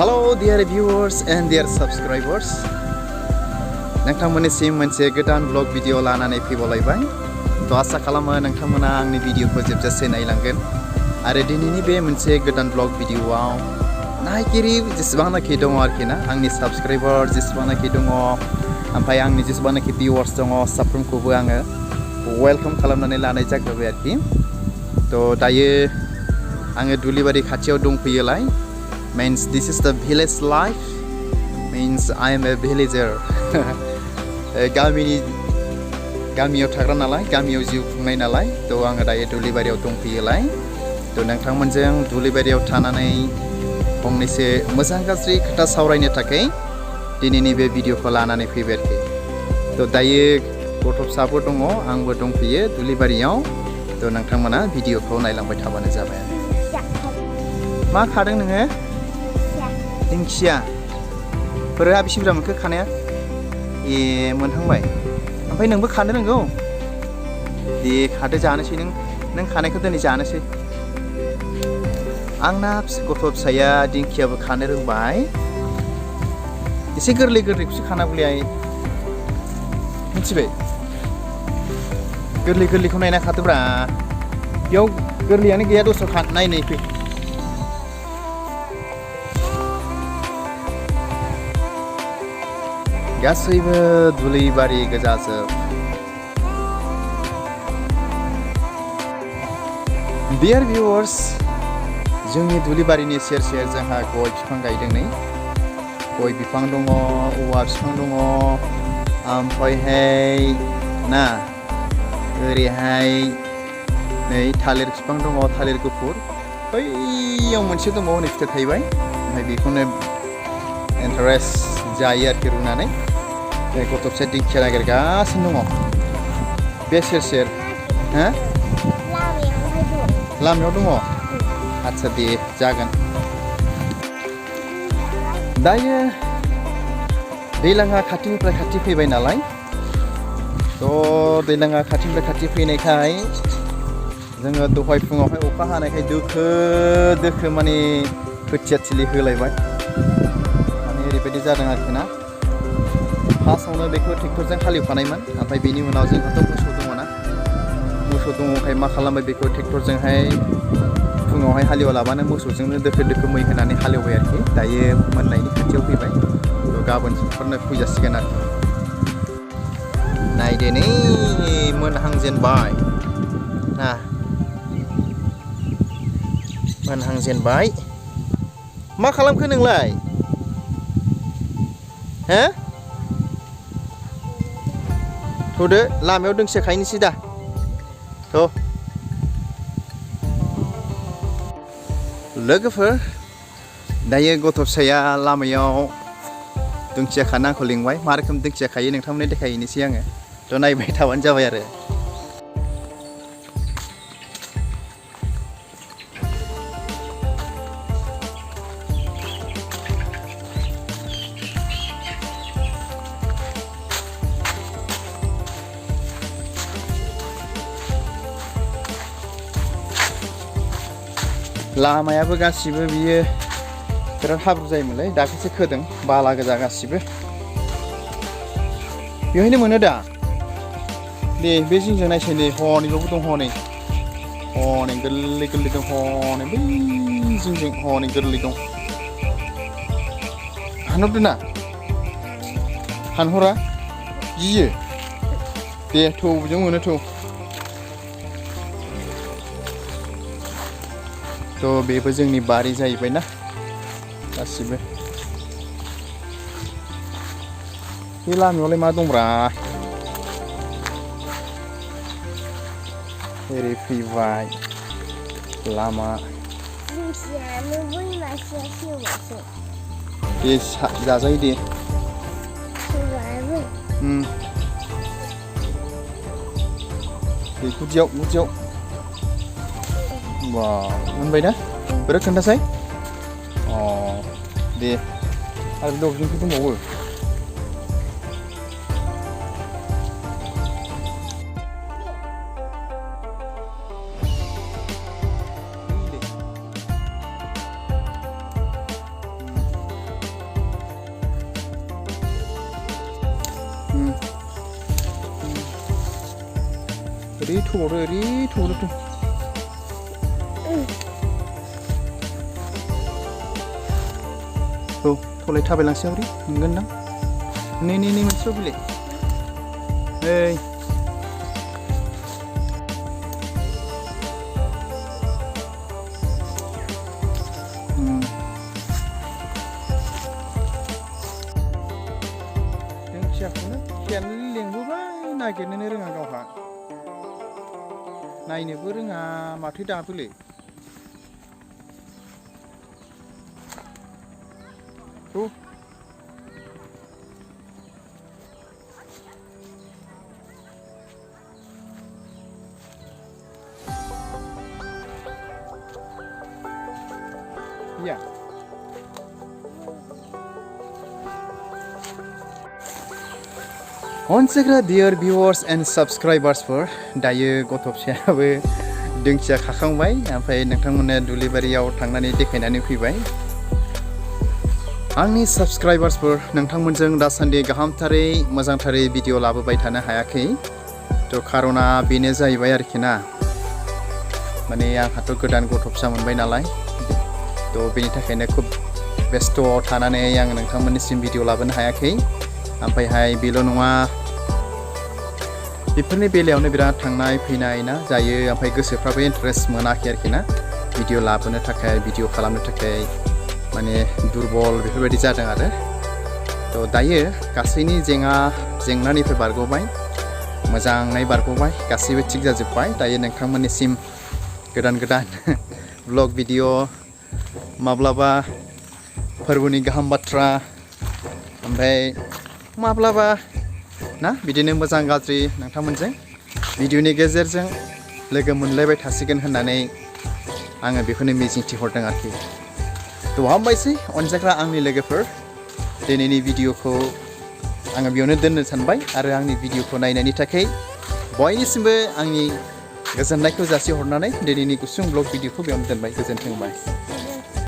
Hello dear viewers and dear subscribers. नोंथांमोननिसिम मोनसे गोदान ब्लग भिडिअ लानानै फैबावलायबाय। तो आसा खालामो नोंथांमोना आंनि भिडिअखौ जोबजासे नायलांगोन आरो दिनैनि बे मोनसे गोदान ब्लग भिडिअआव नायगिरि जेसेबांनाखि दङ आरोखि ना आंनि साबस्क्राइबार जेसेबांनाखि दङ ओमफ्राय आंनि जेसेबांनाखि भिउवार्स दङ साफ्रोमखौबो आङो वेलकाम खालामनानै लानाय जाग्रोबाय आरोखि। तो दायो आङो दुलिबारि खाथियाव दंफैयोलाय। Means this is the village life. Means I am a villager. गामियाव थाग्रा नालाय गामियाव जिउ खुंनाय नालाय तो आङो दायो दुलिबारियाव दंफैयोलाय। तो नोंथांमोनजों दुलिबारियाव थानानै फंनैसो मोजां गाज्रि खोथा सावरायनो थाखाय दिनैनि बे भिडिअखौ लानानै फैबाय आरोखि। तो दायो गथ' फिसाफोर दङ आंबो दंफैयो दुलिबारियाव। तो नोंथांमोना भिडिअखौ नायलांबाय थाबानो जाबाय आरो। मा खादों नोङो? दिंखिया। फोरा बेसे बुरजा मोनखो खानाया? ए मोनहांबाय। ओमफ्राय नोंबो खानो रोंगौ? दे खादो जानोसै नों खानायखौ दिनै जानोसै। आंना गथ' फिसाया दिंखियाबो खानो रोंबाय। एसे गोरलै गोरलैखौसो खानांगौलै मिथिबाय? गोरलै गोरलैखौ नायना खादोब्रा। बेयाव गोरलैयानो गैया दस्रायाव नायनाय फै। गासैबो दुलिबारि गोजाजोब। डियर भिउवार्स, जोंनि दुलिबारिनि सेर सेर जोंहा गय बिफां गायदों नै। गय बिफां दङ, औवा बिफां दङ, ओमफ्रायहाय ना ओरैहाय नै थालिर बिफां दङ, थालिर गुफुर। बैयाव मोनसे दंबावो नै फिथाइ थायबाय। ओमफ्राय बेखौनो इन्टारेस्ट जायो आरोखि रुनानै। बे गथ' फिसा दिंखिया नागिरगासिनो दङ बे सेर सेर। हो? लामायाव दङ? आदसा दे जागोन। दायो दैज्लाङा खाथिनिफ्राय खाथि फैबाय नालाय तो दैज्लाङा खाथिनिफ्राय खाथि फैनायखाय जोङो दहाय फुङावहाय अखा हानायखाय दोखो दोखो माने खोथिया थिलि होलायबाय। माने ओरैबायदि जादों आरोखि ना। फार्स्टआवनो बेखौ ट्रेक्टरजों हालेवखानायमोन। ओमफ्राय बेनि उनाव जोंहाथ' मोसौ दङ ना। मोसौ दङखाय मा खालामबाय बेखौ ट्रेक्टरजोंहाय फुङावहाय हालेवालाबानो मोसौजोंनो दोखो दोखो मै होनानै हालेवबाय आरोखि। दायो मोननायनि खाथियाव फैबाय। तो गाबोन समफोरनो फैजासिगोन आरोखि। नायदो नै मोनहांजेनबाय ना। मोनहांजेनबाय। मा खालामखो नोंलाय? हो? थ'दो लामायाव दोंसे खाहैनोसै दा। थ' लोगोफोर, दायो गथ' फिसाया लामायाव दिंखिया खानो आंखौ लिंबाय। मा रोखोम दिंखिया खायो नोंथांमोननो देखायहैनोसै आङो। थ' नायबाय थाबानो जाबाय आरो। लामायाबो गासिबो बियो बिराद हाब्रु जायोमोनलै। दाख्लैसो खोदों बाला गोजा गासिबो। बेवहायनो मोनो दा। दे बे जिंजों नायसै नै हनैल'बो दं। हनै गोरलै गोरलै दं। हनै बै जिंजों हनै गोरलै दं। हानहरदो ना। हानहरा गियो। दे थौ बिजों मोनो थौ। तो बेबो जोंनि बारि जाहैबाय ना गासिबो। बे लामायावलाय मा दंब्रा? ओरै फैबाय लामा। दे जाजायो दे। दे गुदियाव बा मोनबाय ना? बिराद खोन्थासै। दे आरो दबजोंसो दंबावो। ओरै थौबावदो औ थलाय थाबायलांसै हरै मोनगोन दां नै मोनसेल' बिलाइ ओइ दोंखियाखौनो खेयानो लेंबोबाय नागिरनोनो रोङा गावहा नायनोबो रोङा माथो दाबोलै औ Yeah. अनसायग्रा dear viewers and subscribersफोर दायो गथ' फिसायाबो दोंखिया खाखांबाय ओमफ्राय नोंथांमोननो दुब्लिबारियाव थांनानै देखायनानै फैबाय आंनि साबस्क्राइबार्सफोर नोंथांमोनजों दासान्दि गाहामथारै मोजांथारै भिडिअ लाबोबाय थानो हायाखै थ' खार'ना बेनो जाहैबाय आरोखि ना माने आंहाथ' गोदान गथ' फिसा मोनबाय नालाय थ' बेनि थाखायनो खुब बेस्थ' थानानै आं नोंथांमोननिसिम भिडिअ लाबोनो हायाखै ओमफ्रायहाय बेल' नङा बेफोरनि बेलायावनो बिराद थांनाय फैनाय ना जायो ओमफ्राय गोसोफ्राबो इन्टारेस्ट मोनाखै आरोखि ना भिडिअ लाबोनो थाखाय भिडिअ खालामनो थाखाय माने दुरबल बेफोरबायदि जादों आरो थ' दायो गासैनि जेंनानिफ्राय बारग'बाय मोजाङै बारग'बाय गासैबो थिग जाजोब्बाय दायो नोंथांमोननिसिम गोदान ब्लग भिडिअ माब्लाबा फोरबोनि गाहाम बाथ्रा ओमफ्राय माब्लाबा ना बिदिनो मोजां गाज्रि नोंथांमोनजों भिडिअनि गेजेरजों लोगो मोनलायबाय थासिगोन होननानै आङो बेखौनो मिजिंथिहरदों आरोखि थ' हामबायसै अनजाग्रा आंनि लोगोफोर दिनैनि भिडिअखौ आङो बेयावनो दोननो सानबाय आरो आंनि भिडिअखौ नायनायनि थाखाय बयनिसिमबो आंनि गोजोननायखौ जासिहरनानै दिनैनि गुसुं ब्लग भिडिअखौ बेयावनो दोनबाय गोजोन्थों बाय